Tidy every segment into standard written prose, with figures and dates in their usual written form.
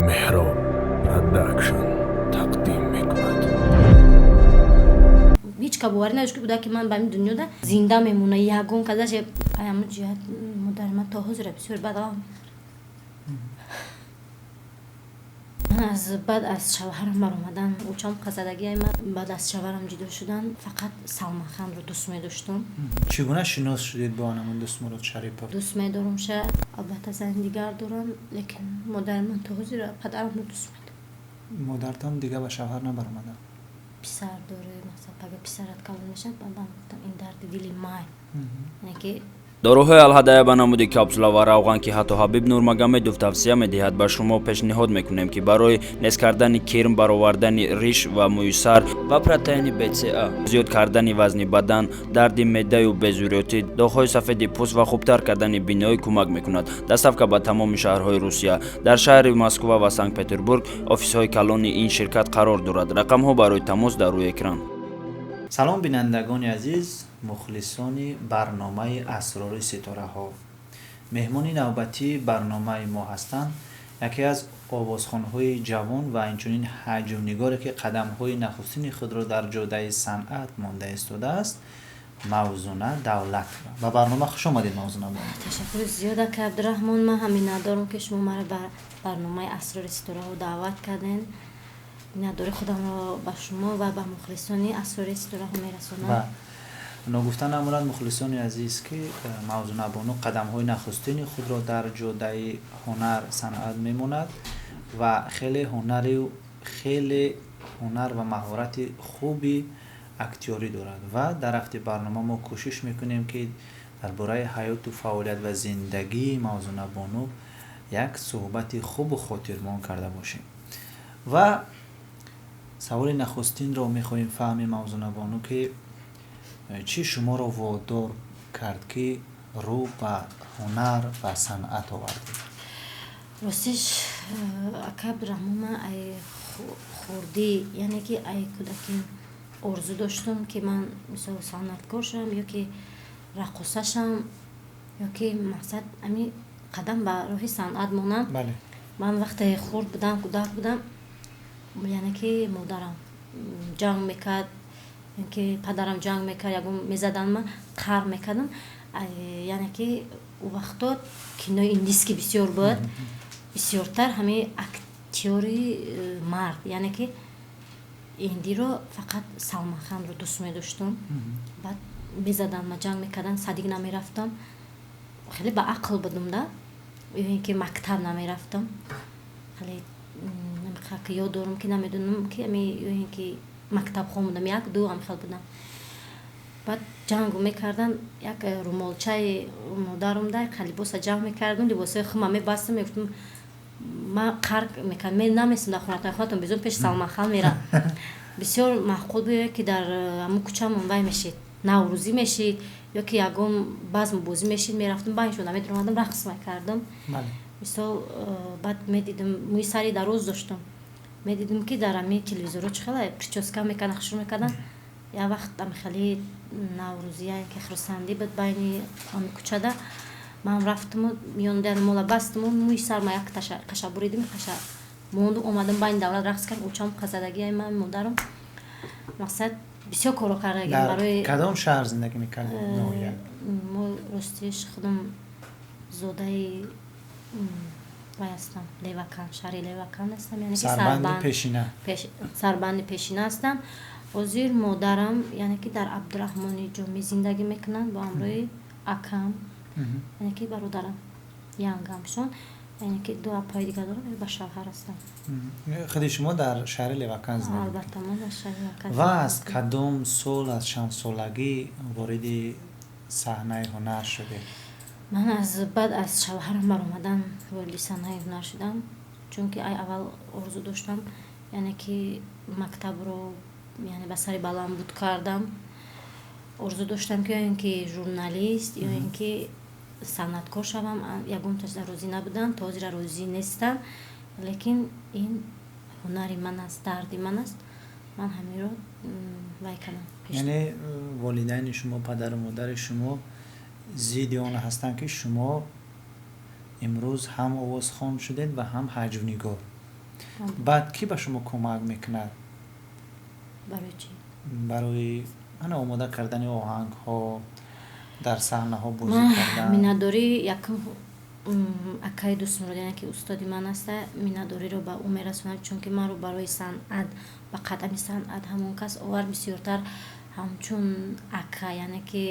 Меҳроб Продакшн тақдим мекунад. Ҳеҷ ка боварӣ надошт, ки кӯдаки ман ба ин дунёда зинда мемона. Ягон казаше ҳамун ҷиҳат модари ман то ҳозира бисёр бадғам мехӯрад. Ман аз баъд аз шавҳарам баромадан, очам қасадагиай ман, баъд аз шавҳарам ҷудо шудан, фақат Салманханро дӯст медоштам. Чӣ гуна шинос шудед бо анамун Дӯстмурод Шарипов? Дӯст медорамша. Албатта, зани дигар дорам, лекин модари ман то ҳозира падарамро дӯст медорад. Модартон дига ба шавҳар набаромаданд? Писар дорӣ, масалан, пага писарат калон мешавад. Баъдан гуфтам, ин дарди дили май, яъне ки. Доруҳои Алҳадая ба намуди капсула ва равған, ки ҳатто Ҳабиб Нурмагомедов тавсия медиҳад, ба шумо пешниҳод мекунем, ки барои нес кардани кирм, баровардани риш ва мӯи сар ва протеини БЦА, зиёд кардани вазни бадан, дарди меъдаю безурётӣ, доғҳои сафеди пӯст ва хубтар кардани биноӣ кӯмак мекунад. Доставка ба тамоми шаҳрҳои Русия. Дар шаҳри Москва ва Санкт Петербург офисҳои калони ин ширкат қарор дорад. Рақамҳо барои тамос дар рӯи экран. Салом, бинандагони азиз, мухлисони барномаи «Асрори ситораҳо». Меҳмони навбатии барномаи мо ҳастанд яке аз овозхонҳои ҷавон ва инчунин ҳаҷвнигоре, ки қадамҳои нахустини худро дар ҷодаи санъат монда истодааст, Мавзуна Давлатова. Ба барнома хуш омадед, Мавзуна бону. Ташаккури зиёд, ака Абдураҳмон. Ман ҳам миннатдорам, ки шумо маро ба барномаи «Асрори ситораҳо» даъват кардем. Миннатдори худамро ба шумо ва ба мухлисони «Асрори ситораҳо» мерасонам. Ва ногуфта намонад, мухлисони азиз, ки Мавзуна бону қадамҳои нахустини худро дар ҷодаи ҳунар, санъат мемонад ва хеле ҳунар ва маҳорати хуби актёрӣ дорад. Ва дар рафти барнома мо кӯшиш мекунем, ки дар бораи ҳаёту фаъолият ва зиндагии Мавзуна бону як суҳбати хубу хотирмон карда бошем. Ва саволи нахустинро мехоҳем фаҳмем, Мавзуна бону, ки чӣ шуморо водор кард, ки рӯ ба ҳунар ва санъат овардед? Ростиш, ака Абдураҳмон, ман ай хурдӣ, яъне ки ай кӯдакӣ орзу доштам, ки ман, мисол, санъаткор шавам ё ки раққоса шавам, ё ки, мақсад, ами қадам ба роҳи санъат монам. Ман вақте хурд будам, кӯдак будам, яъне ки модарам ҷанг мекард, ки падарам ҷанг мекард, ягон мезадан, ман қар мекардам. Яъне ки ӯ вақто кинои индийский бисёр буд, бисёртар ҳамин актёри мард, яъне ки индиро, фақат Салманханро дӯст медоштам. Баъд мезадан ма, ҷанг мекардан, садик намерафтам, хеле ба ақл будам да, ё ин ки мактаб намерафтам. Хеле ки ёд дорам, ки намедонам, ки ами ё ин ки мактабхон будам, як ду ҳам хел будам. Баъд ҷанг мекардан, як румолчаи модарам да либоса ҷамъ мекардам, либосҳои хума мебастам, мегуфтам, ма қар мекардам, намесам дар хонатон, хонатон безон, пеши Салманхан мерам. Бисёр маъқул буд, ки дар ҳамун кӯчамон вай мешид, наврӯзӣ мешид ё ки ягон базму бозӣ мешид, мерафтам, байншон медаромадам, рақс мекардам. Мисол, баъд медидам, мӯи сари дароз доштам, медидам, ки дар ҳамин телевизорҳо чӣ хела причёска мекардан, хушрӯ мекардан. Як вақт ами хеле наврӯзия ки хурсандӣ буд байни ҳами кӯчада, ман рафтаму миёни мола бастаму мӯи сарма як қаша буридим, қаша монду, омадам, байни давлат рақс кардам. Очам қазадагиай ман, модарам, мақсад, бисёр коро кардагим барои. Кадом шаҳр зиндагӣ мекардед, ноҳия? Мо, ростиш, худам зодаи вай ҳастам, Левакан, шаҳри Левакан ҳастам, яъне ки Сарбанди пешина. Сарбанди пешина ҳастам. Ҳозир модарам, яъне ки, дар Абдураҳмони Ҷомӣ зиндагӣ мекунанд бо ҳамроҳи акам, яъне ки бародарам, янгамшон, яъне ки ду апаи дигар дорам, ба шавҳар ҳастам. Худи шумо дар шаҳри Левакан зиндагӣ? Албатта, мо дар шаҳри Левакан. Ва аз кадом сол, аз чанд солагӣ вориди саҳнаи ҳунар шудед? Ман аз баъд аз шавҳарам баромадан вориди саҳнаи ҳунар шудам, чунки ай аввал орзу доштам, яъне ки мактабро, яъне, ба сари баланд буд кардам. Орзу доштам, ки ё ин ки журналист, ё ин ки санъаткор шавам. Ягон чиза розӣ набудам, то ҳозира розӣ нестам, лекин ин ҳунари ман аст, дарди ман аст, ман ҳаминро вай кардам. Яъне волидайни шумо, падару модари шумо зидди он ҳастанд, ки шумо имрӯз ҳам овозхон шудед ва ҳам ҳаҷвнигор? Баъд кӣ ба шумо кӯмак мекунад? Барои чӣ? Барои ана омода кардани оҳангҳо, дар саҳнаҳо бозӣ кардан. Миннатдорӣ якум акаи Дӯстмурод, яъне ки устоди ман аста, миннатдориро ба ӯ мерасонам, чунки маро барои санъат, ба қадами санъат ҳамон кас овард. Бисёртар ҳамчун ака, яъне ки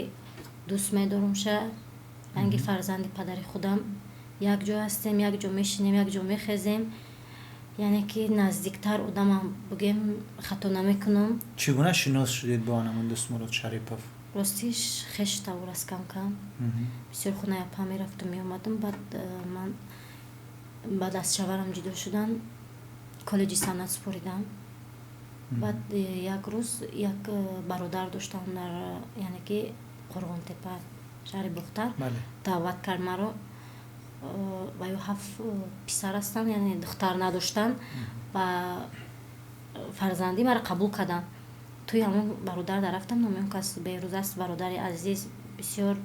дӯст медорумша, ранги фарзанди падари худам. Як ҷо ҳастем, як ҷо мешинем, як ҷо мехезем, яъне ки наздиктар одамам бигем, хато намекунам. Чӣ гуна шинос шудед бо анамон Дӯстмурод Шарипов? Ростиш, хеш тавор аст кам-кам. Бисёр хонаи апа мерафтум, меомадам. Баъд ман баъд аз шаварам ҷудо шудан коллеҷи санъат супоридам. Баъд як рӯз як бародар доштам дар, яъне ки, Қурғонтепа, шаҳри Бохтар, даъват кард маро. Ва ё ҳафт писар ҳастанд, яъне духтар надоштанд, ба фарзандӣ маро қабул карданд. Тӯи ҳамон бародар дар рафтам. Номи он кас Беҳрӯз аст, бародари азиз, бисёр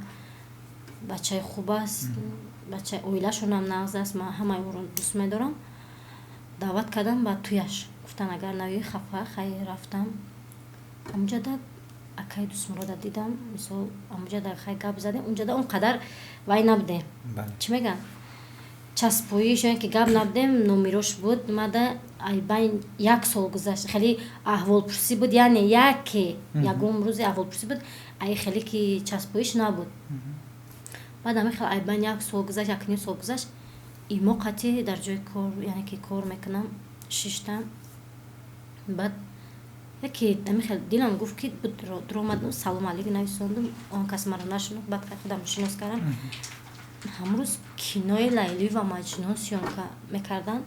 бачаи хуб аст, бачаи оилашонам нағз аст, ман ҳамаи ӯро дӯст медорам. Даъват кардам ба тӯяш, гуфтанд, агар наёӣ, хафа. Хайр, рафтам. Ҳамунҷода акаи Дӯстмурода дидам. Мисол, ҳамунҷода хай гап задем. Унҷода он қадар вай набудем, чӣ мегӯянд, часпоиш ё ки гап набудем. Номирош буд мада. Айбайн як сол гузашт, хеле аҳволпурсӣ буд, яъне яке ягон рӯзе аҳволпурсӣ буд, ай хеле ки часпоиш набуд. Баъд ҳамин хел айбайн як сол гузашт, якним сол гузашт, имо қатъи дар ҷои кор, яъне ки кор мекунам, шиштам. Баъд яке ҳамин хел дилам гуфт, ки дуромадам, салом алейк нависондум. Он кас маро нашинохт. Баъд худам шинос кардам. Ҳамон рӯз кинои «Лайлӣ ва Маҷнун» съёмка мекарданд.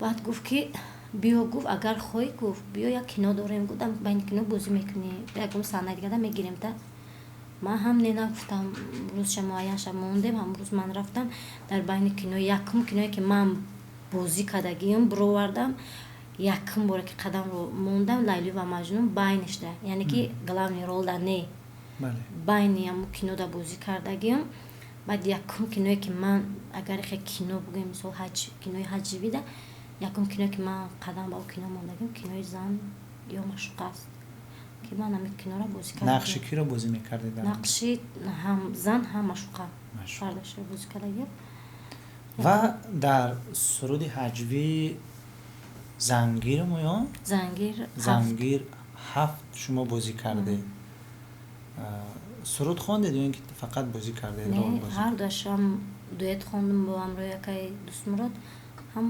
Баъд гуфт, ки биё, гуфт, агар хоҳӣ, гуфт, биё, як кино дорем, гуфт, байни кино бозӣ мекунӣ, ягон саҳна дигада мегирем та. Ман ҳам не нагуфтам. Рӯзша муайянша мондем. Ҳамон рӯз ман рафтам дар байни кино. Якум киное ки ман бозӣ кардагиам, бировардам, якум боре ки қадамро мондам, «Лайлӣ ва Маҷнун» байнишда, яъне ки главный ролда не, байни ҳамон кинода бозӣ кардагиам. Баъд якум киное ки ман, агар хе кино бигӯем, мисол, кинои ҳаҷвида, якум киное ки ман қадам ба ӯ кино мондагим, кинои «Зан ё маъшуқа» аст, ки ман ҳамин киноро бозӣ кардам. Нақши киро бозӣ мекардед? Нақши ҳам зан, ҳам маъшуқа, ҳардашро бозӣ кардагиам. Ва дар суруди ҳаҷвӣ «Зангир» ё «Зангир». «Зангир ҳафт» шумо бозӣ кардед. Суруд хондед ё ин ки фақат бозӣ кардед? Ҳардуашам дуэт хондум бо ҳамроҳи акаи Дӯстмурод ҳам.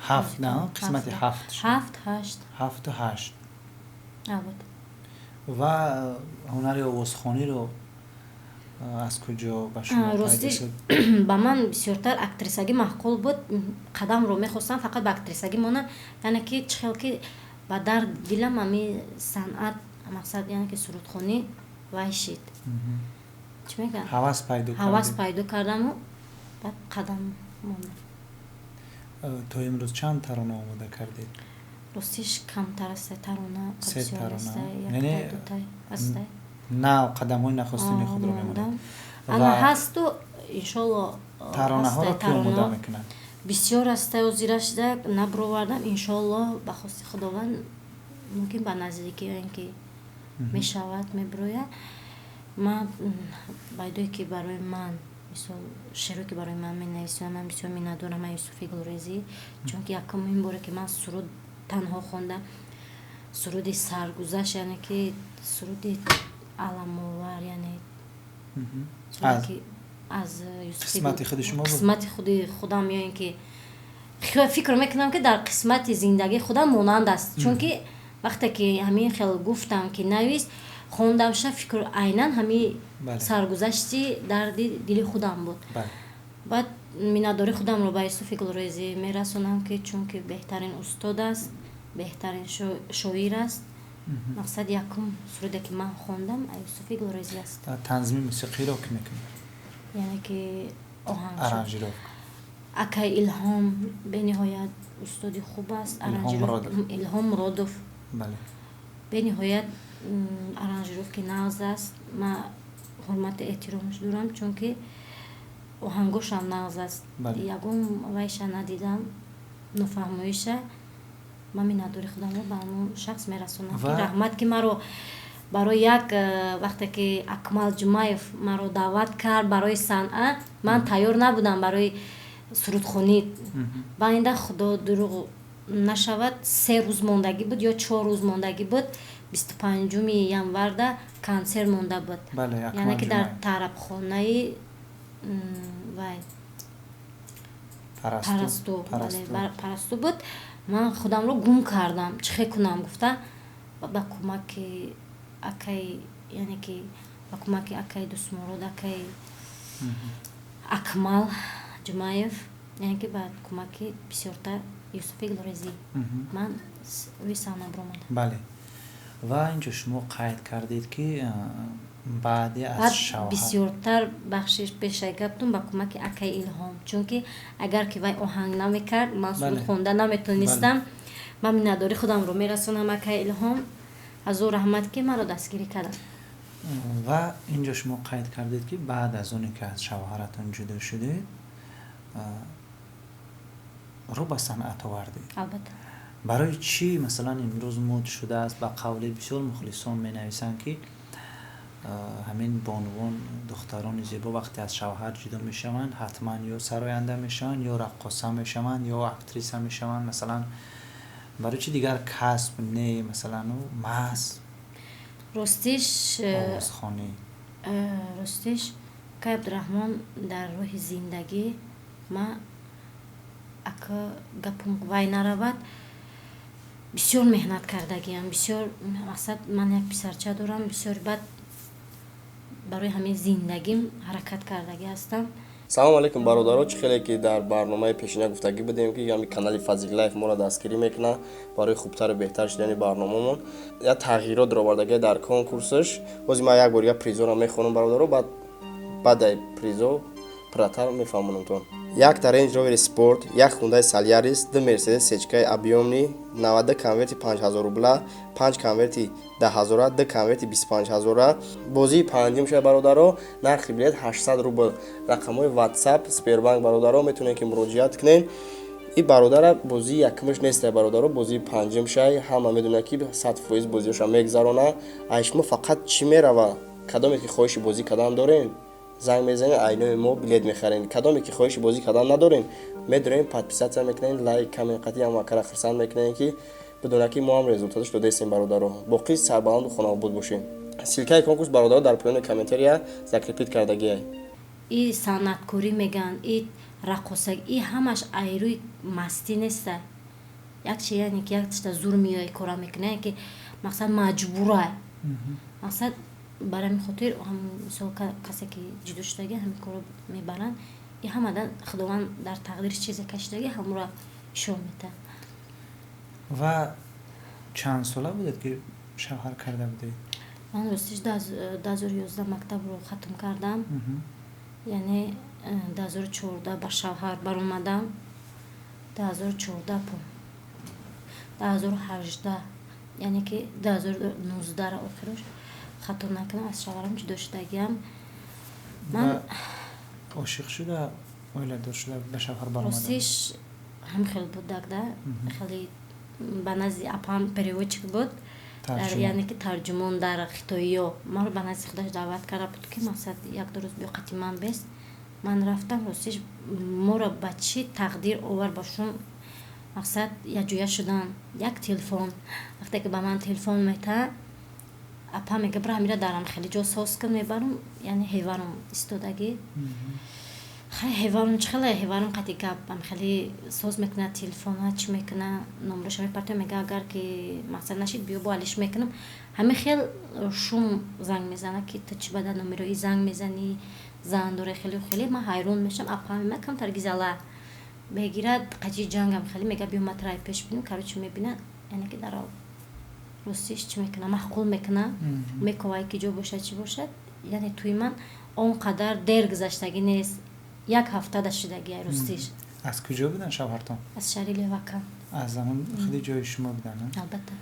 Ҳафт на, қисмати ҳафт. Ҳафт, ҳашт. Ҳафту ҳашт. Албатта. Ва ҳунари овозхониро аз куҷо ба шумо пайдо Ростиш, шуд? ба ман бисёртар актрисагӣ маъқул буд. Қадамро мехостам фақат ба актрисагӣ монам, яъне ки чӣ хел ки ба дард дилам ҳами санъат, мақсад, яъне ки сурудхонӣ вай шид, чӣ мегӯянд, ҳавас пайдо ҳавас кардед. Пайдо кардаму баъд қадам мондам. То имрӯз чанд тарона омода кардед? Ростиш, камтар астай тарона. Се бисёр тарона. астай, Яъне яктай, дутай астай. Нав қадамҳои нахустини худро мемонед. Мондам. Ана ҳасту, иншолло. Таронаҳоро ҳастай ки омода тарона. мекунад? Бисёр ҳастай, озирашда набировардам. Иншоалло, ба хости Худованд, мумкин ба наздикӣ ё ин ки мешавад, мебирояд. Ман байдое ки барои ман, мисол, шеъре ки барои ман менависонам, ман бисёр миннатдорам аз Юсуфи Гулрезӣ, чунки якумин боре ки ман суруд танҳо хондам, суруди «Саргузашт», яъне ки суруди аламовар, яъне суруде Аз ки аз Юсуфи қисмати худи шумо буд? Қисмати худи худам, ё ин ки фикр мекунам, ки дар қисмати зиндагии худам монанд аст, чунки вақте ки ҳамин хел гуфтам, ки навис, хондамша, фикр айнан ҳамин саргузашти дарди дили худам буд. Баъд миннатдории худамро ба Юсуфи Гулрезӣ мерасонам, ки чунки беҳтарин устод аст, беҳтарин шоир аст. Мақсад, якум суруде ки ман хондам, Юсуфи Гулрезӣ аст. Танзими мусиқиро ки мекунад? Яъне ки оҳанг? Аранжировка. Акай Илҳом бениҳоят устоди хуб аст. Илҳом Муродов. Илҳом Муродов. Бениҳоят аранжировки нағз аст. Ман ҳурмату эҳтиромаш дорам, чунки оҳангошам нағз аст. Ягон вайша надидам. Нофаҳмоиша ман миннатдори худамро ба ҳамон шахс мерасонам, ки раҳмат, ки маро барои як вақте ки Акмал Ҷумаев маро даъват кард барои санъат, ман тайёр набудам барои сурудхонӣ. Ба инда, худо дурӯғ нашавад, 3 рӯз мондагӣ буд ё 4 рӯз мондагӣ буд, 25-уми январда консерт монда буд, яъне ки дар тарабхонаи вай Парасту буд. Ман худамро гум кардам, чӣ хел кунам гуфта, ба кӯмаки акай, яъне ки ба кӯмаки акаи Дӯстмурод, акаи Акмал Ҷумаев, яъне ки ба кӯмаки бисёртар Юсуфи Глорезӣ ман рӯи саҳна баромадам. Бале, ва инҷо шумо қайд кардед, ки баъде аз шавҳар Бисёртар, бахшиш, пешаи гаптон, ба кӯмаки акаи Илҳом, чунки агар ки вай оҳанг намекард, ман суруд хонда наметонистам. Ман миннатдори худамро мерасонам акаи Илҳом, азу раҳмат, ки маро дастгирӣ карданд. Ва инҷо шумо қайд кардед, ки баъд аз оне ки аз шавҳаратон ҷудо шудед, рӯ ба санъат овардед. Албатта. Барои чӣ, масалан, имрӯз муд шудааст, ба қавли бисёр мухлисон менависанд, ки ҳамин бонувон, духтарони зебо вақте аз шавҳар ҷудо мешаванд, ҳатман ё сароянда мешаванд, ё раққоса мешаванд, ё актриса мешаванд? Масалан, барои чӣ дигар касб не, масалан, маҳз Ростиш овозхонӣ? Ростиш, акай Абдураҳмон, дар роҳи зиндагӣ ма ака гапум вай наравад, бисёр меҳнат кардагиам, бисёр. Мақсад, ман як писарча дорам, бисёр баъд барои ҳамин зиндагим ҳаракат кардагӣ ҳастам. Салому алейкум, бародаро! Чӣ хеле ки дар барномаи пешина гуфтагӣ будем, ки ҳами канали Фазил Лайф моро дастгирӣ мекунад барои хубтару беҳтар шудани барномамон, як тағйирот даровардагӣ дар конкурсаш. Бози ман як бор як призоро мехонам, бародаро, баъд баъдаи призо пурратар мефаҳмонамтон. Якта Рейндж Ровери Спорт, як Хундай Солярис, ду Мерседес сечкаи объёмный, 92 конверти 5000 рубла, панҷ конверти 10 000-а, ду конверти 25 000-а. Бозии панҷум шуда, бародаро, нархи билет 800 рубл. Рақамҳои Ватсап, Сбербанк, бародаро, метавонед ки муроҷиат кунед. И бародара бозии якумаш нестай, бародаро, бозии панҷум шай. Ҳама медонад, ки 100% бозиёша мегзарона. Ай шумо фақат чӣ мерава? Кадоме ки хоҳиши бозӣ кардан дорем, занг мезанед, айнои мо билет мехарем. Кадоме ки хоҳиши бозӣ кардан надорем, медорем, подписаться мекунем, лайк, коммент қатъи ҳам акара хурсанд мекунем, ки бидонад, ки мо ҳам результаташ додаистем. Бародаро, боқӣ сарбаланду хонаобод бошем. Ссылкаи конкурс, бародаро, дар поёни комментария закрепить кардагиай. И санъаткорӣ мегӯянд, и раққосагӣ, и ҳамаш айрӯи мастӣ неста. Як чи, яъне ки як чита зур меояй, кора мекунӣ, яъне ки мақсад маҷбурай. Мақсад, барои ҳамин хотир, мисол, касе ки ҷудо шудагӣ, ҳамин корро мебаранд. И ҳамада Худованд дар тақдириш чизе кашидагӣ, ҳамура ишон метаҳад. Ва чанд сола будед, ки шавҳар карда будед? Ман ростиш 2011 мактабро хатм кардам, яъне 2014 ба шавҳар баромадам, 2014, 2018, яъне ки 2019-ра охирош, хато накунам, аз шавҳарам ҷудо шудагиам ман. Ошиқ шуда, оиладор шуда, ба шавҳар баромада? Ростиш, ҳам хел будак да, хеле ба назди апам переводчик буд, яъне ки тарҷумон дар хитоиё. Маро ба назди худаш даъват карда буд, ки мақсад, як ду рӯз биё қати ман бест. Ман рафтам. Ростиш, моро ба чӣ тақдир овар ба шум, мақсад, якҷоя шудан. Як телефон, вақте ки ба ман телефон метаҳад, апа мега: «Бира, ҳамира дарам хеле ҷо соз кун, мебарам». Яъне ҳеварам истодагӣ, хай, ҳеварам чӣ хеле, ҳеварам қати гапам хеле соз мекунад телефона, чӣ мекуна, номраша мепартоя, мега: «Агар ки мақсад нашид, биё, бо алиш мекунам». Ҳамин хел шум занг мезанад, ки ту чӣ ба дар номерои занг мезанӣ, зан доре, хеле хеле. Ман ҳайрон мешавам. Апа мема камтар гизала мегирад, қачи ҷангам хеле мега: «Биё, ма трай пеш бинем». Короче, мебина, яъне ки дар ростиш чӣ мекуна, маъқул мекуна, мековай, ки ҷо бошад, чӣ бошад. Яъне тӯи ман он қадар дер гузаштагӣ нест, як ҳафта да шудагия, ростиш. Аз куҷо буданд шавҳартон? Аз шаҳри Левакан. Аз ҳамон худи ҷои шумо буданд? Албатта.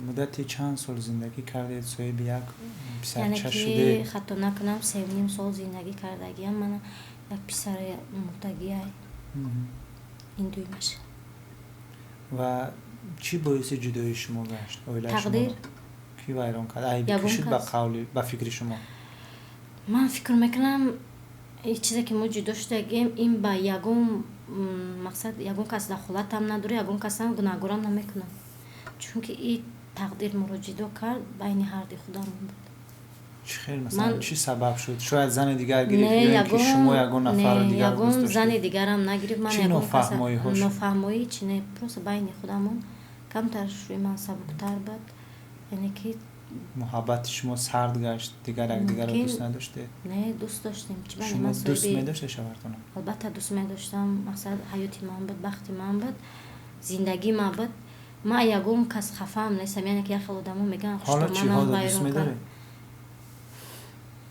Муддати чанд сол зиндагӣ кардед, соҳиби як Яъне писарча ки шудед? Хато накунам, 3,5 сол зиндагӣ кардагиам. Мана як писари мурдагиай, ин дуюмаш. Ва чӣ боиси ҷудоии шумо гашт? Оилаи Тақдир. шуморо кӣ вайрон кард? Айби Ягон кӣ шуд ба кас. қавли, ба фикри шумо? Ман фикр мекунам, ин чизе ки мо ҷудо шудагем, ин ба ягон мақсад, ягон кас дахолатам надорад, ягон касам гунаҳгорам намекунам, чунки и тақдир моро ҷудо кард, байни ҳарди худамон буд. Чӣ хел, масалан, Ман- чӣ сабаб шуд? Шояд зани дигар гирифт Не, ё ин ки шумо ягон нафарро не, дигар ягон дӯст доштед? зани дигарам нагирифт. Ман Чӣ ягон каса- нофаҳмоиҳо шуд? Нофаҳмоӣ чи не, просто байни худамон камтар шӯи ман сабуктар буд, яъне ки Муҳаббати шумо сард гашт, дигар якдигарро Мумкин. дӯст надоштед? Не, дӯст доштем. Чӣ байни Шумо ман дӯст соҳиби медоштед шавҳартонро? Албатта, дӯст медоштам. Мақсад, ҳаёти ман буд, бахти ман буд, зиндагии ман буд. Ман ягон кас хафаам нестам, яъне ки як хел одамо мегӯянд, Ҳоло чӣ, хуштоманам ҳоло дӯст вайрон кард. медоред?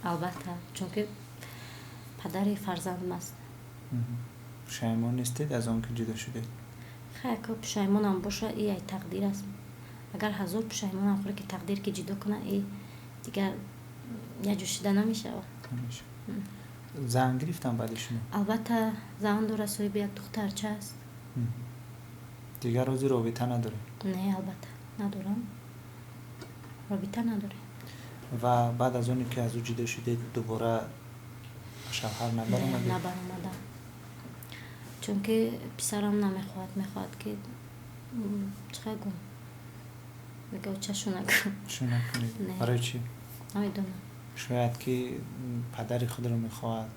Албатта, чунки падари фарзандам аст. Пушаймон нестед аз он ки ҷудо шудед? Хай, ко пушаймонам боша, и ай тақдир аст. Агар ҳазор пушаймонам хӯра, ки тақдир ки ҷудо кунад, и дигар як ҷо шида намешавад. Намешавад. Зан гирифтам баъди шумо? Албатта, зан дорад, соҳиби як духтарча аст. Дигар рӯзи робита надоред? Не, албатта, надорам, робита надорем. Ва баъд аз оне ки аз ӯ ҷудо шудед, дубора шавҳар набаромадед? Набаромадам, чунки писарам намехоҳад, мехоҳад ки чӣ хел гум, мега, очашу накун. Шу накунед? Не. Барои чӣ? Намедонам. Шояд ки падари худро мехоҳад.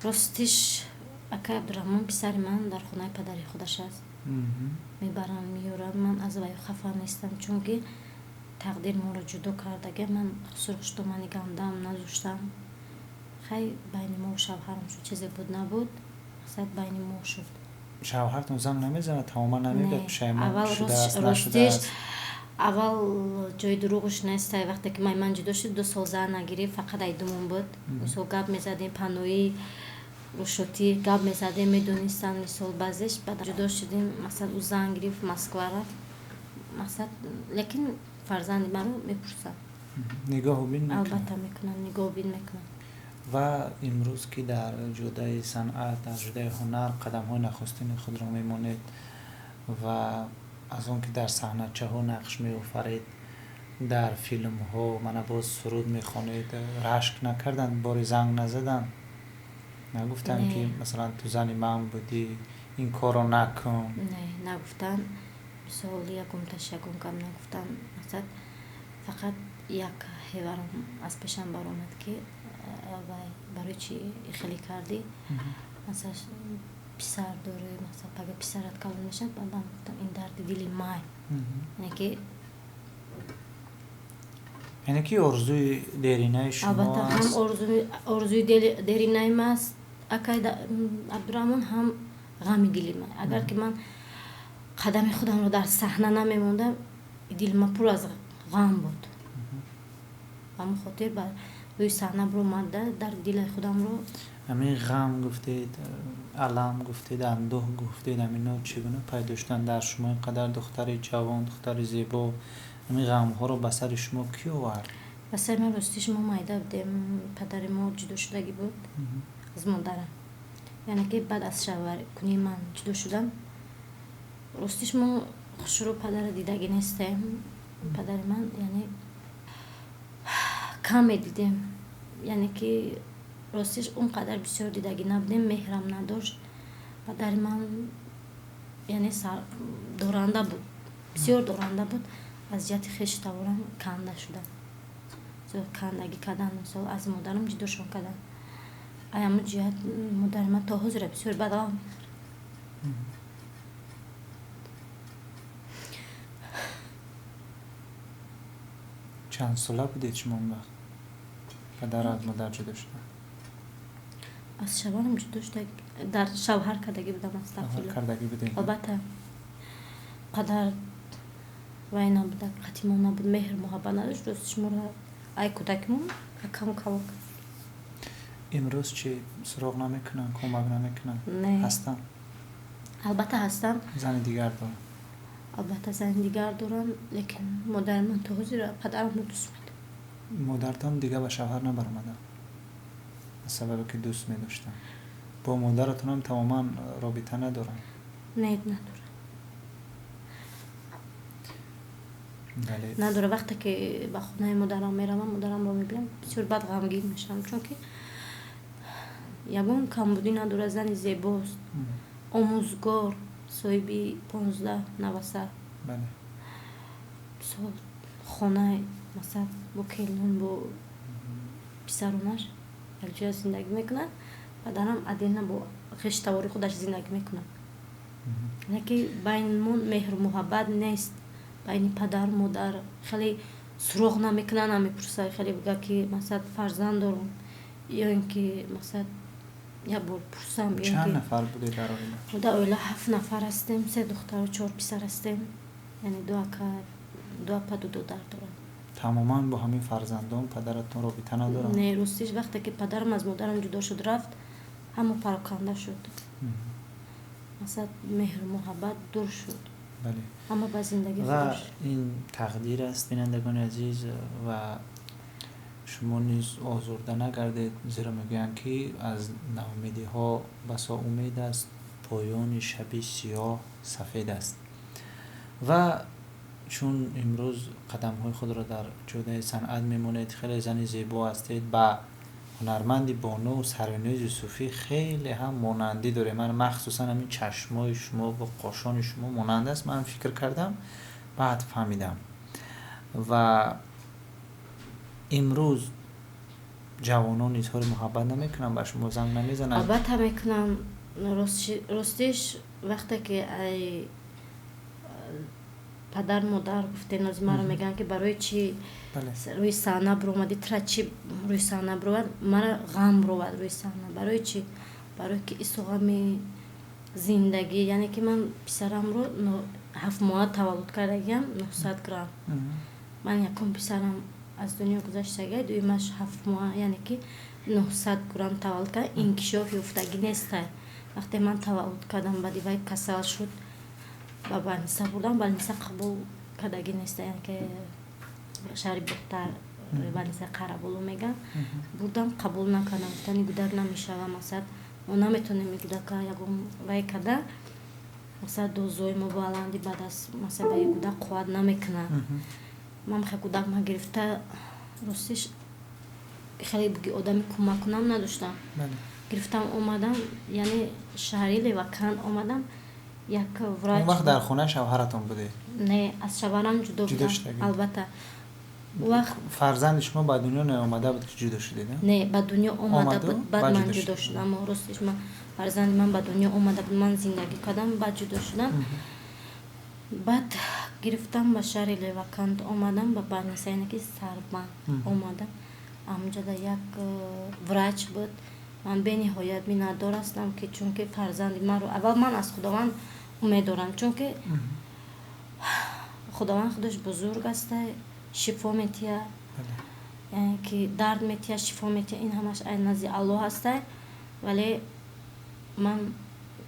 Ростиш, акай Абдураҳмон, писари ман дар хонаи падари худаш аст. Мебарам, меёрам. Ман аз вай хафа нестам, чунки тақдир моро ҷудо кардага. Ман сурхуштомани гандам надоштам. Хай, байни мо шавҳарам шуд, чизе буд набуд, мақсад, байни мо шуд. Шавҳартон занг намезанад, тамоман намегӯяд, Не. пушаймон Аввал шудааст, ростиш, нашудааст? аввал ҷои дурӯғш нест. Вақте ки ман ҷудо шуд, 2 сол зан нагирифт, фақат айдумон буд. Мисол, гап мезадем, паноӣ рӯшотӣ гап мезадем, медонистанд, мисол, баъзеш. Баъд ҷудо шудем, мақсад, ӯ зан гирифт, Москва рафт, мақсад, лекин фарзанди маро мепурсад. Нигоҳу бин мекунад? Албатта, мекунад, нигоҳубин мекунад. Ва имрӯз ки дар ҷодаи санъат, дар ҷодаи ҳунар қадамҳои нахустини худро мемонед ва аз он ки дар саҳначаҳо нақш меофаред, дар филмҳо, мана боз суруд мехонед, рашк накарданд, бори занг назаданд, нагуфтанд Не. ки масалан, ту зани ман будӣ, ин корро накун? Не, нагуфтанд. Мисол, ягонташ ягон гап нагуфтанд. Мақсад, фақат як ҳеварам аз пешам баромад, ки вай, барои чӣ хеле кардӣ, масалан, писар дорӣ, масалан, пага писарат калон мешавад. Баъд ман гуфтам, ин дарди дили май, яъне ки Яъне ки орзуи деринаи шумо Албатта, ҳам аст. орзуи деринаи ма аст, акай Абдураҳмон, ҳам ғами дили ман. Агар ки ман қадами худамро дар саҳна намемондам, дили ман пур аз ғам буд. Ҳамон хотир ба рӯи саҳна биромада, дар дили худамро. Ҳамин ғам гуфтед, алам гуфтед, андӯҳ гуфтед, ҳамино чӣ гуна пайдо шуданд дар шумо? Ин қадар духтари ҷавон, духтари зебо, ҳамин ғамҳоро ба сари шумо кӣ овард? Ба сари ман, ростиш, мо майда будем, падари мо ҷудо шудагӣ буд аз модарам, яъне ки баъд аз шавҳаркунии ман ҷудо шудам. Ростиш, мо хушрӯ падара дидагӣ нестем. Падари ман, яъне, кам медидем, яъне ки ростиш, он қадар бисёр дидагӣ набудем, меҳрам надошт падари ман, яъне доранда буд, бисёр доранда буд. Аз ҷиҳати хешу таворам канда шудам, кандагӣ кардан, мисол, аз модарам ҷудошон кардан. Ай ҳамун ҷиҳат модари ман то ҳозира бисёр бадғам мехӯрад. Чанд сола будед шумо он вақт, падар аз модар ҷудо шуда? Аз шавҳарам ҷудо шуда, дар шавҳар кардагӣ будам. Шавҳар Астағфирулло. кардагӣ будед? Албатта, қадар вай набуда, қатимо набуд, меҳр муҳаббат надошт. Ростиш, моро ай кӯдакимон акам калон кард. Имрӯз чӣ, суроғ намекунанд, кӯмак намекунанд? Не. Ҳастанд? Албатта, ҳастанд. Зани дигар доранд? Албатта, зани дигар дорам, лекин модари ман то ҳозир падарамро дӯст медорад. Модаратон дигар ба шавҳар набаромаданд аз сабабе ки дӯст медоштанд? Бо модаратонам тамоман робита надоранд? Не, надорам. Надора. Вақте ки ба хонаи модарам меравам, модарамро мебинам, бисёр бад ғамгин мешавам, чунки ягон камбудӣ надорад, зани зебост, омӯзгор, соҳиби 15 наваса, мисол, хонаи, масалан, бо келин, бо писаронаш якҷоя зиндагӣ мекунад. Падарам отдельно бо хештавори худаш зиндагӣ мекунад, яъне ки байнмон меҳру муҳаббат нест, байни падару модар. Хеле суроғ намекунад, намепурсад, хеле бига ки, масалан, фарзанд дорам ё ин ки, масалан, як бор пурсам. Чанд нафар будед дар оила? Мо дар оила ҳафт нафар ҳастем, се духтару чор писар ҳастем, яъне ду ака, ду апа, ду додар дорам. Тамоман бо ҳамин фарзандон падаратон робита надоранд? Не, ростиш, вақте ки падарам аз модарам ҷудо шуд, рафт, ҳама пароканда шуд, масалан, меҳру муҳаббат дур шуд, ҳама ба зиндагӣ ва худаш. Ин тақдир аст, бинандагони азиз, ва шумо низ озурда нагардед, зеро мегӯянд, ки аз ноумедиҳо басо умед аст, поёни шаби сиёҳ сафед аст. Ва чун имрӯз қадамҳои худро дар ҷодаи санъат мемонед, хеле зани зебо ҳастед, ба ҳунарманди бону Сарвиноз Юсуфӣ хеле ҳам монандӣ дорем. Ман махсусан ҳамин чашмои шумо бо қошони шумо монанд аст. Ман фикр кардам, баъд фаҳмидам. Ва имрӯз ҷавонон изҳори муҳаббат намекунанд, ба шумо занг намезананд? Албатта мекунам. Ростиш, вақте ки ай падар модар гуфтен, ози маро мегӯянд, ки барои чӣ рӯи саҳна биромадӣ, тра чӣ рӯи саҳна бировад? Мара ғам бировад рӯи саҳна. Барои чӣ? Барое ки ису ғами зиндагӣ, яъне ки ман писарамро 7 моҳа таваллуд кардагиам, 900 грамм. Ман якум писарам аз дунё гузаштагиа, дуюмаш 7 моҳа, яъне ки 900 грамм таваллуд кард, инкишоф ёфтагӣ нестай. Вақте ман таваллуд кардам, баъди вай касал шуд, ба больница бурдам, больница қабул кардагӣ неста, яъне ки шаҳри Бохтар, больницаи Қараболо мегӯям, бурдам, қабул накардам, гуфтани гудак намешава, масалан, мо наметонем и гудака ягон вай карда, масалан, дозои мо баланди, баъд аз, масалан, ба и гудак қувват намекунад. Ман хе гудак ма гирифта, ростиш, хеле буги одами кӯмак кунам надоштам. Гирифтам, омадам, яъне шаҳри Леваканд омадам, як врач. Он вақт дар хонаи шавҳаратон будед? Не, аз шавҳарам ҷудо Ҷудо будам. шудагӣ? Албатта, вақт Фарзанди шумо ба дунё наомада буд, ки ҷудо шудед? Не, ба дунё омада Омаду? буд, баъд Баъд ман ҷудо ҷудо шудед? шудам. Ростиш, ман фарзанди ман ба дунё омада буд, ман зиндагӣ кардам, баъд ҷудо шудам. Баъд гирифтам, ба шаҳри Леваканд омадам, ба больница, яъне ки Сарбанд омадам. Амҷода як врач буд. Ман бениҳоят миннатдор ҳастам, ки чунки фарзанди маро аввал ман аз Худованд умед дорам, чунки Худованд худаш бузург аста, шифо метиҳад, яъне ки дард метиҳад, шифо метиҳад, ин ҳамаш ай назди Аллоҳ ҳаста. Вале ман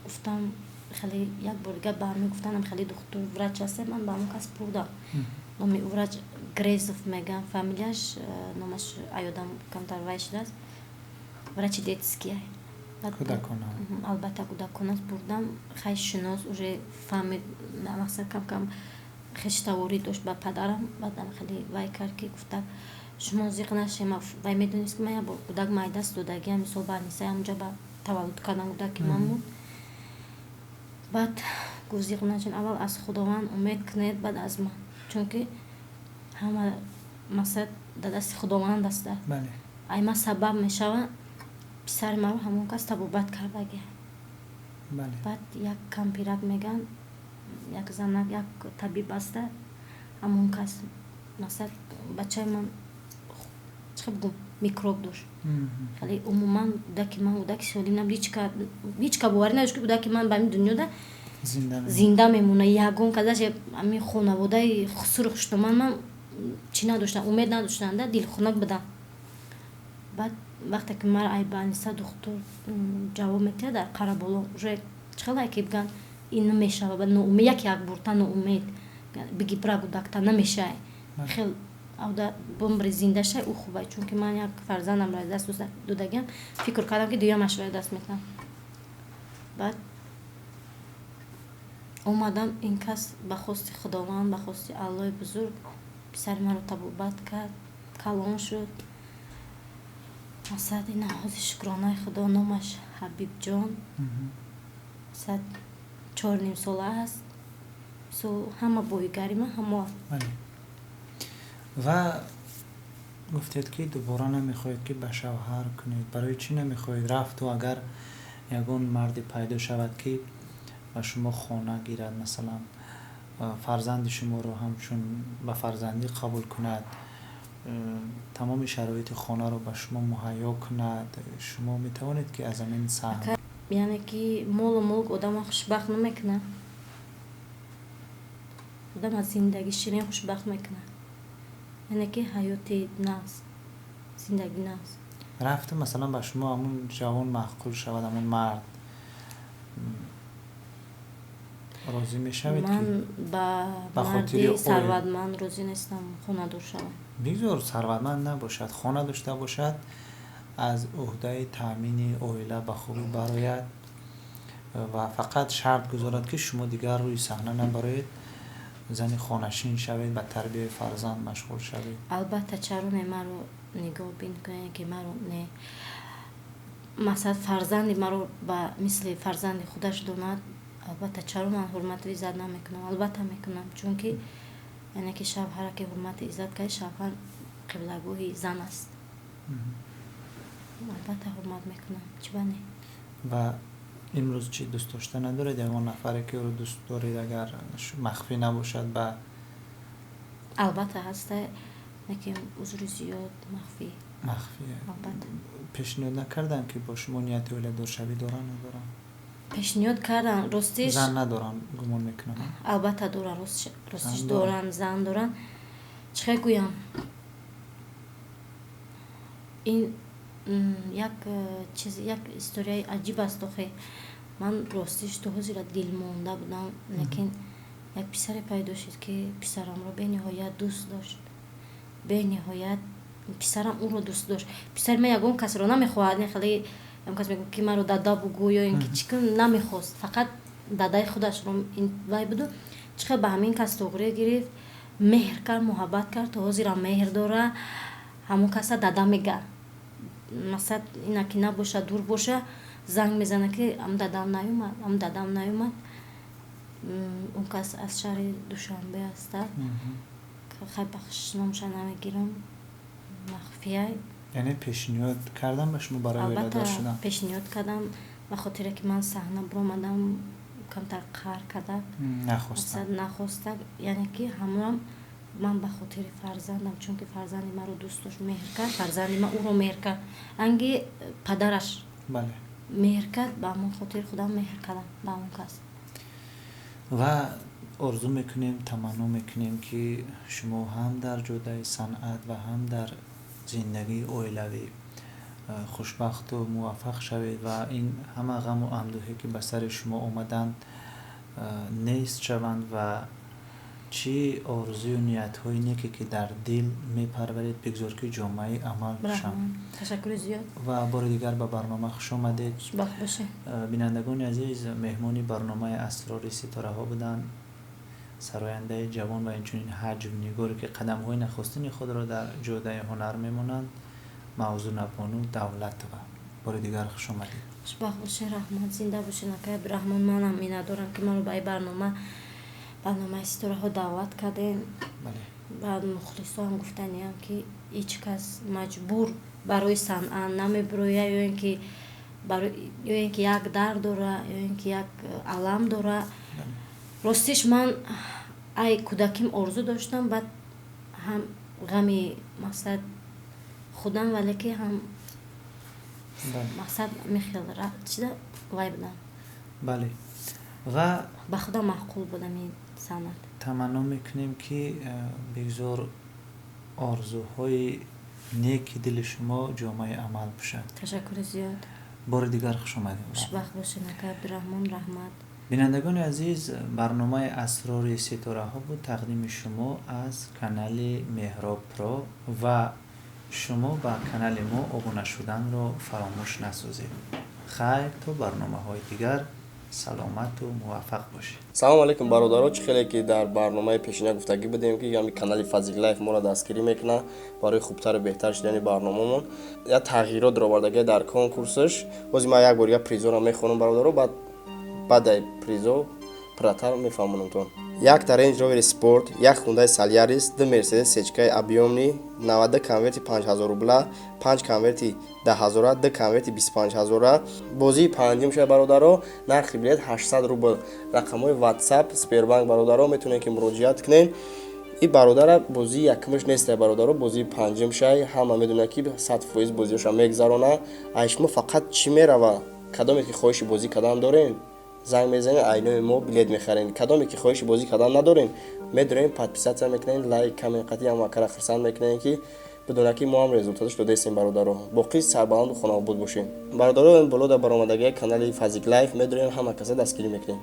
гуфтам, хеле як бор дига ба ҳамин гуфтанам, хеле духтур врач ҳаста, ман ба ҳамон кас бурдам. Номи ӯ врач Грезов мегӯям, фамилияш, номаш аёдам камтар вай шудааст, врачи детский. Кӯдакона? Албатта, кӯдаконаст. Бурдам, хай, шинос, уже фаҳмид, мақсад, кам кам хештаворӣ дошт ба падарам. Баъдам хеле вай кард, ки гуфта: «Шумо зиқ нашед». Вай медонист, ки ман як бор кӯдак майдаст додагиам, мисол, больницаи ҳамҷа ба таваллуд кардам, кӯдаки ман буд. Баъд гуфт: «Зиқ нашед, аввал аз Худованд умед кунед, баъд аз ман, чунки ҳама, мақсад, дар дасти Худованд аста. Ай ман сабаб мешава». Писари маро ҳамон кас табобат кардагия. Баъд як кампирак мегӯянд, як занак, як табиб аста, ҳамон кас, мақсад, бачаи ман, чӣ бигӯм, микроб дошт. Хеле умуман кӯдаки ман кӯдаки солим набуд, ҳеҷ ка боварӣ надошт, ки кӯдаки ман ба ҳамин дунёда зинда мемонад. Ягон казаш ҳамин хонаводаи хусуру хуштоман ман чӣ надоштам, умед надоштанда, дилхунак будам. Баъд вақте ки мара ай больница духтур ҷавоб метиҳад, дар Қараболо уже чӣ хеле ки бигӯянд, ин намешава, баъд ноумед, як як бурта ноумед биги, бира, кӯдакта намешавай, хел авда бумри, зинда шай, ӯ хубай, чунки ман як фарзандамро аз даст додагиам, фикр кардам, ки дуюмашро аз даст метиҳам. Баъд Омадам, ин кас ба хости Худованд, ба хости Аллоҳи бузург писари маро табобат кард, калон шуд. Масад, ина ҳозир шукронаи Худо, номаш Ҳабибҷон, масад, 4,5 сола аст. Ҳама боигари ман ҳамо. Ва гуфтед, ки дубора намехоҳед, ки ба шавҳар кунед. Барои чӣ намехоҳед? Рафту агар ягон марде пайдо шавад, ки ба шумо хона гирад, масалан, фарзанди шуморо ҳамчун ба фарзандӣ қабул кунад, тамоми шароити хонаро ба шумо муҳайё кунад, шумо метавонед, ки аз ҳамин саҳм? Яъне ки молу мулк одамро хушбахт намекунад. Одам аз зиндагӣ ширин хушбахт мекунад, яъне ки ҳаёти нағз, зиндагӣ нағз. Рафту, масалан, ба шумо ҳамун ҷавон маъқул шавад, ҳамун мард, розӣ мешавед? Ман ба марди сарватманд розӣ нестам хонадор шавам. Бигзор сарватманд набошад, хона дошта бошад, аз ӯҳдаи таъмини оила ба хубӣ барояд ва фақат шарт гузорад, ки шумо дигар рӯи саҳна набароед, зани хонашин шавед, ба тарбияи фарзанд машғул шавед. Албатта, чаро не? Маро нигоҳбин кунед, ки маро не, масалан, фарзанди маро ба мисли фарзанди худаш донад. Албатта, чаро ман ҳурмату иззат намекунам? Албатта, мекунам, чунки яъне ки шавҳара ки ҳурмату иззат кард, шавҳар қиблагоҳи зан аст. Албатта, ҳурмат мекунам, чӣ ба не? Ва имрӯз чӣ, дӯст дошта надоред? Ягон нафаре, ки ӯро дӯст доред, агар махфӣ набошад, ба Албатта, ҳаста, лекин узри зиёд, махфӣ. Махфӣ. Албатта. Пешниҳод накарданд, ки бо шумо нияти оиладоршавӣ доранд, надоранд? Пешниҳод карданд, ростиш. Зан надоранд, гумон мекунам. Албатта, доранд, ростиш доранд, зан доранд. Чӣ хел гӯям, ин як чиз, як историяи аҷиб аст. Охе, ман ростиш то ҳозира дилмонда будам, лекин як писаре пайдо шуд, ки писарамро бениҳоят дӯст дошт, бениҳоят писарам ӯро дӯст дошт. Писари ман ягон касро намехоҳад, хеле ягон кас мегӯ, ки маро дада бугӯ ё ин ки чӣ кун, намехост, фақат дадаи худашро вай буду. Чӣ хел ба ҳамин кас туғрӣ гирифт, меҳр кард, муҳаббат кард, то ҳозирам меҳр дора, ҳамон каса дада мега. Масалан, ина ки набоша, дур боша, занг мезана, ки ам дадам наёмад, ам дадам наёмад. Он кас аз шаҳри Душанбе аста. Хай, бахшиш, номша намегирам, махфияй. Яъне пешниҳод кардам ба шумо барои оиладор шудан? Пешниҳод кардам. Ба хотире ки ман саҳна биромадам, камтар қаҳр карда. Нахоста. Нахоста. Яъне ки ҳамонам ман ба хотири фарзандам, чунки фарзанди маро дӯст дошт, меҳр кард, фарзанди ман ӯро меҳр кард, ранги падараш меҳр кард, ба ҳамон хотир худам меҳр кардам ба он кас. Ва орзу мекунем, таманно мекунем, ки шумо ҳам дар ҷодаи санъат ва ҳам дар зиндагии оилавӣ хушбахту муваффақ шавед ва ин ҳама ғаму андӯҳе, ки ба сари шумо омаданд, нест шаванд ва чӣ орзую ниятҳои неке, ки дар дил мепарваред, бигзор, ки ҷомаи амал пӯшанд. Ташаккури зиёд. Ва бори дигар ба барнома хуш омадед. Хушбахт бошед. Бинандагони азиз, меҳмони барномаи Асрори ситораҳо буданд сарояндаи ҷавон ва инчунин ҳаҷвнигоре, ки қадамҳои нахустини худро дар ҷодаи ҳунар мемонанд, Мавзунабону Давлатова. Бори дигар хуш омадед. Хушбахт бошед, раҳмат, зинда бошед, акай Абдураҳмон. Манам миннатдорам, ки маро ба ин барномаи ситораҳо даъват кардем. Ба мухлисоам гуфтаниям, ки ҳеҷ кас маҷбур барои санъат намебирояд, ё ин ки як дард дора, ё ин ки як алам дора. Ростиш, ман ай кӯдаким орзу доштам, баъд ҳам ғами мақсад худам, вале ки ҳам мақсад мехел чида вай будам. Бале, ва ба худам маъқул будам ин санъат. Таманно мекунем, ки бигзор орзуҳои неки дили шумо ҷомаи амал пӯшад. Ташаккури зиёд. Бори дигар хуш омадед. Хушбахт бошед, акай Абдураҳмон, раҳмат. Бинандагони азиз, барномаи Асрори ситораҳо буд, тақдими шумо аз канали Меҳроб Про, ва шумо ба канали мо обуна шуданро фаромӯш насозед. Хайр, то барномаҳои дигар. Саломату муваффақ бошед. Салому алейкум, бародаро. Чӣ хеле ки дар барномаи пешина гуфтагӣ будем, ки ҳами канали Фазик Лайф моро дастгирӣ мекунад барои хубтару беҳтар шудани барномамон, як тағйирот даровардагия дар конкурсаш. Бози ман як бор як призоро мехонам, бародаро, баъд баъдаи призо пурратар мефаҳмонамтон. Якта Рейндж Ровери Спорт, як Хундай Солярис, ду Мерседес Сечкаи объёмный, 92 конверти 5000 рубла, панҷ конверти 10 000-а, ду конверти 25 000-а. Бозии панҷум шуда, бародаро, нархи билет 800 рубл. Рақамҳои WhatsApp, Сбербанк, бародаро, метавонед, ки муроҷиат кунед. И бародара бозии якумаш нестай, бародаро, бозии панҷум шай. Ҳама медонад, ки 100% бозиёша мегзарона. Ай шумо фақат чӣ мерава? Кадоме ки хоҳиши бозӣ кардан дорем, занг мезанед, айнои мо билет мехарем. Кадоме ки хоҳиши бозӣ кардан надорем, медорем, подписаться мекунем, лайк, коммент қатӣ ҳам акара хурсанд мекунем, ки бидонад, ки мо ҳам результаташ додаистем. Бародаро, боқӣ сарбаланду хонаобод бошем. Бародаро, боло дар баромадагии канали Фазик Лайф медорем, ҳама каса дастгирӣ мекунем.